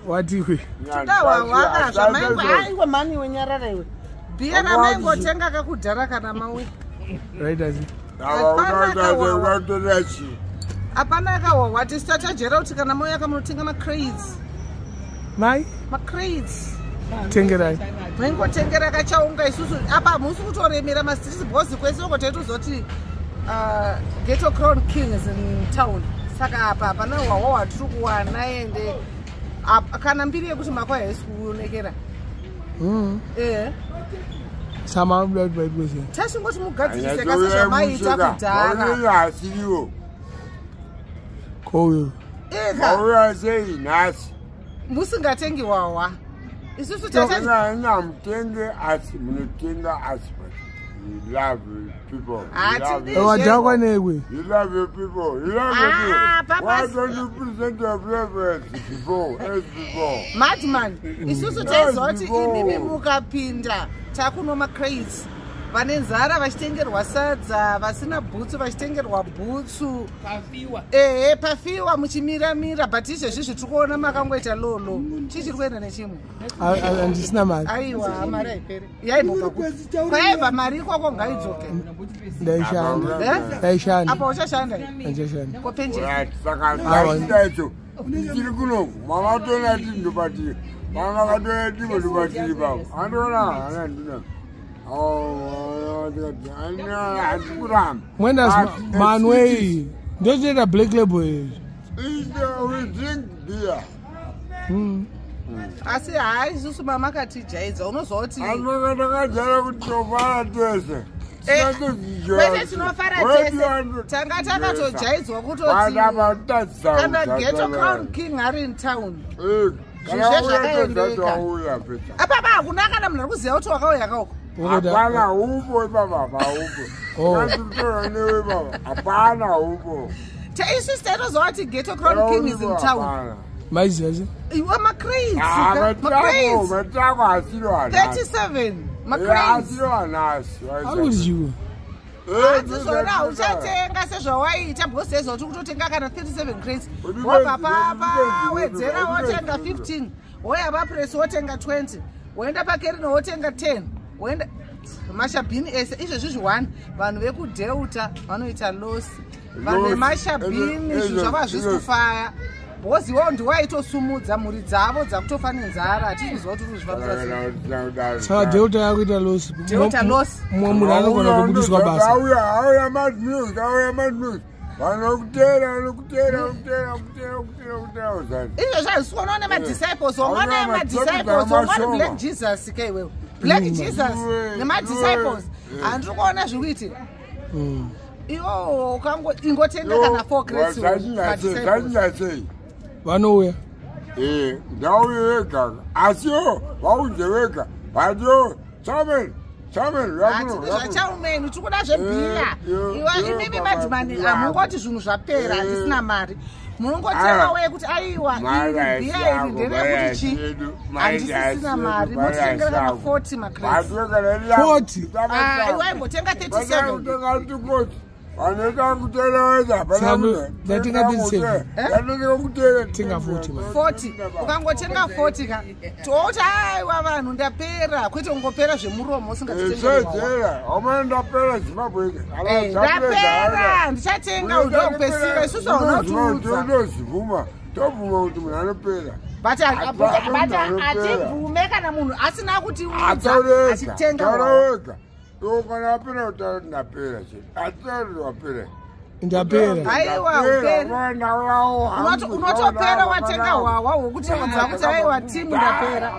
Watiwe. Tidahwahwa zvamaingo aiwa mani iwe, nyarara iwe. Bhiya ramaingotenga kakudhara kana mauya. Right, asi. Hapana akahwahwa. Tisi tajera kuti kana mauya kamunotenga macrates. Mai? Macrates. Tengerai. Maingotengera kachaunga isusu apa hamusi kutoremera mastreets because kwese uko taitozoti Ghetto Crown King is in town, saka apa hapana hwahwa hwatiri kuwana. Ende kana mbiri yekuti makwa haisi kuonekera. Sama unoda kuti vaitwe sei? Tachingoti mugadzirise kasi zvamaita kudhara. Asiriwo. Ko uyo? Eka. Mauya sei nhasi? Musingatengi hwahwa isusu tata. Namutenge, asi munotenga, asi you love people. You love Hatidi. your Wadhakwa nekwe. You love your people. You love your Ah, people. Why Papa- don't you present your preference before, as before? Madman, isusu taiziva kuti imimi mukapinda takuno macrates, vane nzara vachitengerwa sadza, vasina bhutsu vachitengerwa bhutsu. Pafiwa. Ehe, pafiwa muchimiramira, but izvezvi zvitiri kuona makangoita lolo. Chii chiri kuenda nechimwe? Handisina mari. Aiwa, mari haiperi. Yaimbobva kupi? Kwaibva mari ikoko ngaidzoke. Ndaishanda. Eh? Ndaishanda. Apa uchashanda? Handichashanda. Kopenjeni? Right, saka ndaida icho tiri kunoku mavatona ti ndobatiri, vanga vatona timo ndobatiri pavo andiona hana ndina handikuramba. Mwenda manwei ndochitoita black label izvi. We drink beer. Asi hai, isusu mamakatijaidza, unozwa kuti Asi makatakajaira kuti tinofara tese. Eh, kwete tinofara tese, tanga takatojaidzwa kutoti kana Ghetto Crown King ari in town, zvishe zvakaendeka. Apapa hakuna kana munhu ari kuziva kuti wakauya kauko. Hapana upo ipapa, haupo. Oh. Katitora newe baba, hapana upo. Isusu taitozwa kuti Ghetto Crown King is in town. Maiziva se? Iwe, macrates. Matako, matako asiro anasi. 37 macrates. Asiro anasi. Ari kuti chiwe? Handizvona, hauchatenga sezvawaita because taiziva kuti kutotenga kana 37 crates, wobva pawedzera wotenga 15, woya papress wotenga 20, woenda pakerino wotenga 10, woenda mashabhini ese. Izvezvizvi 1 vanhu vekuDelta vanoita loss, vanhu Loss. vemashabhini zvinhu zvavo hazvisi kufaya because iwewo ndiwaitosumudza mhuri dzavo dzakutofa nenzara. Hatisi kuziva kuti uri kuzvifambisa sei. Saka Delta yakuita loss? Delta loss. Mumwe munhu anogona kubudiswa basa. Auya, auya Mad Music, auya Mad Music, vanokutera, vanokutera, kutera, kutera, kutera, kutera uzani. Izvo zvazvisi kuona nemadisciples, wangoona Hauna madisciples, madisciples. wangoni Black Jesus ke iwewe, Black Jesus nemadisciples. Handiri kuona zviri kuitika. Iwo ukango ingotenga kana 4 crates, madisciples. Zvatingasei? Vanouya. Ndauye wega, asiwo vaunze wega, but yo chairman, chairman. Hatidi zvachaumeni, tiri kuda zvebhiya. Iwe, imimi madhimani, hamungoti zvinhu zvapera, handisina mari. Munongotema weye kuti aiwa, iri bhiya iri nderekuti chi, handisisina mari, motitengera kana 40 macrates. 40? Iwe aimbotenga 37. Vanoita kuterevedza. Ndatenga 37. Kutera. Tenga 40, man. 40, ukangotenga 40 ka, toti aiwa vanhu ndapera, kwete kungopera zvemuromo usingatitengeri. Sedzera omene ndapera Zimbabwe. Ndapera, ndichatenga ndokupesira. Isusu hauna kutiudza. Unozibvuma, tobvuma kuti munhu anopera. But hatibvume kana munhu asina kutiudza Ataurega. achitenga. Taura wega iwo kana apera kutaura kuti ndapera chete, atitauri wapera. Ndapera. Aiwa, uperi. Unotopera watenga hwahwa hwokuti udza kuti aiwa timu, ndapera.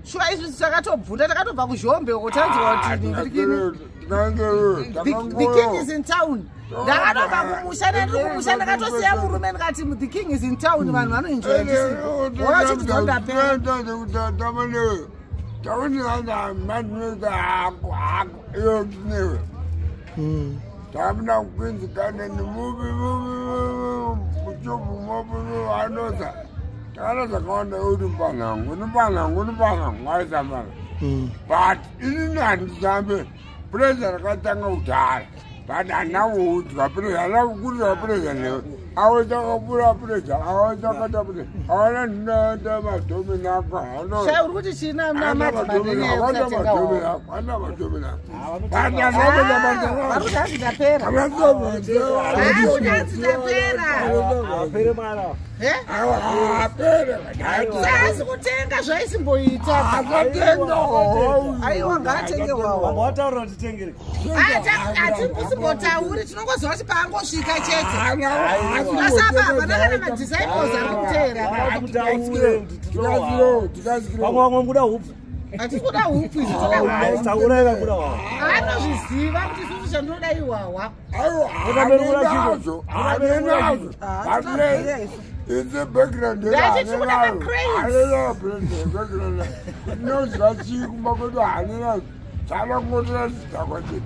Shuwa, isusu takatobvunda, takatobva kuZhombe uko, tanzwa kuti the king is in town. Ndakatobva kumusha, ndandiri kumusha, ndakatosiya murume, ndikati the king is in town, vanhu vanoenjoya ndisipo, wachitidza ndapera. Tamuna kuQueens Garden mupi muchobvu mopi vanoza takana zvakawanda uri mupanhangu nipanhangu nipanhangu aisambana, but inini handisambe. Pressure rakatanga kudhara. But handina kuudzwa handina kukurira purezidendi awechakapura purezidendi awechakata awana ndinoenda madhomini ako Shai uri kuti china namadhimane yekusatenga hwawa. ana madhomini ako Ah, vari kuti hanzi ndapera. Ah, kuti hanzi ndapera. Apere mwana. Eh? Saasi kutenga zvaisimboita. Aiwa ngaatenge Vamwe hwawa. wataura kuti tengere. Hatimbotauri tinongoziva kuti paangosvika chete. Asi apa hapana kana madisciples ari kuteera. Mutaure kuti tinowa. Vamwe vamwe mukuda hupfu. Hatisi kuda hupfu isu toda hwawa. Taurai vakuda hwawa. Anozviziva kuti isusu chandinoda ihwahwa. Inoziva chii kumba kwedu hanina chanangotora chidhakwa chedu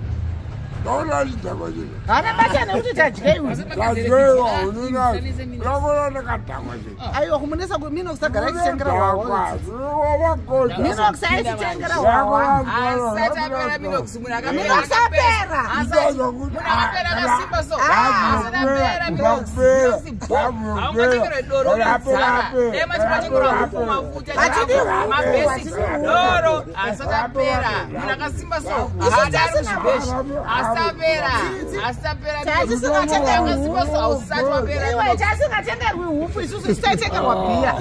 taona chidhakwa chedu Hana basa nekuti tadyei uyu. tadyewa uninazo unoona ndakadhakwa chedu Aiwa kumunesa Minox agara achitengera hwawa. Minox aititengera hwawa. Asati apera Minox, munhu akapera Minox apera. Munhu akapera akasimba so. Asati apera Minox. Minox bo. Haungatengerwe doro unozara. Dai machitengerwa huku mafuta. Hatidi huku, Mabasics. hatidi huku. Doro asati apera. Munhu akasimba so. Isu Haadari tasina kuzvibeshi. Asati apera. Asati apera. Minox. Tatisina Akasimba so hausati wapera. Iwe tasingatengerwi hupfu isusu titaitengerwa bhiya.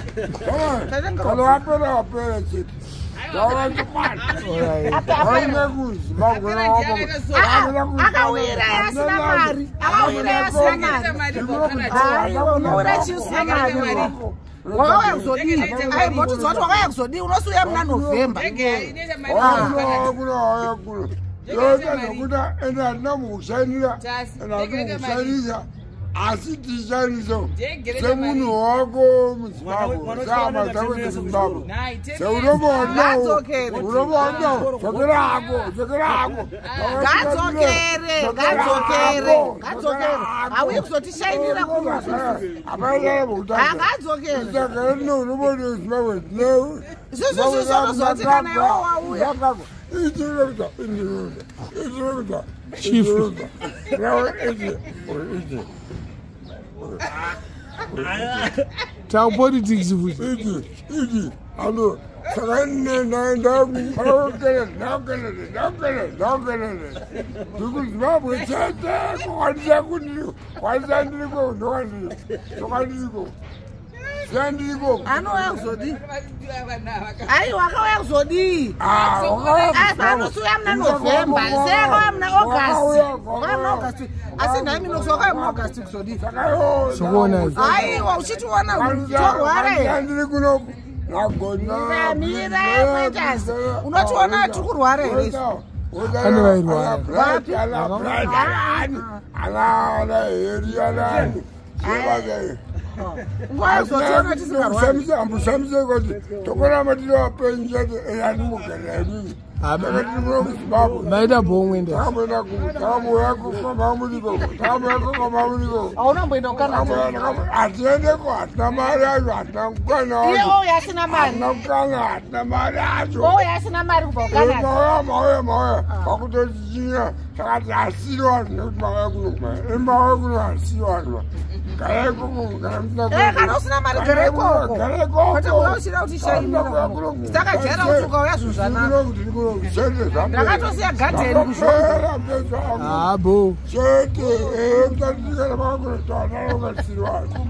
kana wapera wapera chete Akawira asina mari. Akawira asina mari. Aiwa unowira chii usina mari? Wakauya kuzodii? Aimbotudza kuti wakauya kuzodii unosiuya muna November. Enda asi tishandise semunhu wako muZimbabwe sehama dzako dzeZimbabwe seunombonao unombonao dzokera hako dzokera hako Ngadzokere, ngadzokere, ngadzokere. Hauyi kuzotishainira kuno. Ngadzokere. Isusu tinozoti kana iwe wauya. Takupolitics futi. Alo, saka ndikuZimbabwe chete kukwanisa kwanisa ndiriko ndokwandiriko siyandiriko. Anouya kuzodii? Aiwa akauya kuzodii? Asi anosiuya muna November, sei akauya muna August. Wakauya muna August. Asi nhai Minox wakauya muna August kuzodii? Sokuona. Aiwa uchitiona torwara here? Ndiri kuno nagona. Mira mwendazi. Unotiona tiri kurwara here isu? Pane vairwara. Nguva yezotiona tisingarwari. Ambushamise kuti tokoramba tiri vapenyu chete eyandimugara inini takatiri kuno kuZimbabwe. Maita bhomwe nda. Takamboenda takamboya kwamamuliko takamboya kwamamuliko. Hauna kumboenda kuCanada. Hatiendeko, hatina mari yacho, hatina mukana Iye wacho. ouya asina mari. Hatina mukana, hatina mari yacho. Ouya asina mari kubva kuCanada. Mauya mauya mauya vakutochinya takati hasiri vanhu nekuti mauya kuno mauya kuno hasiri vanhu garai ikoko gara musina Eh, kana usina mari gara ikoko. gara ikoko. Kwete kuuya uchida kutishainira kuno. Takajaira kuti ukauya zvinhu zvanaka. Ndakatosiya gadheni kushop. Ah, bo. Chete, mutatiikana makunotoanaa ukasiri vanhu.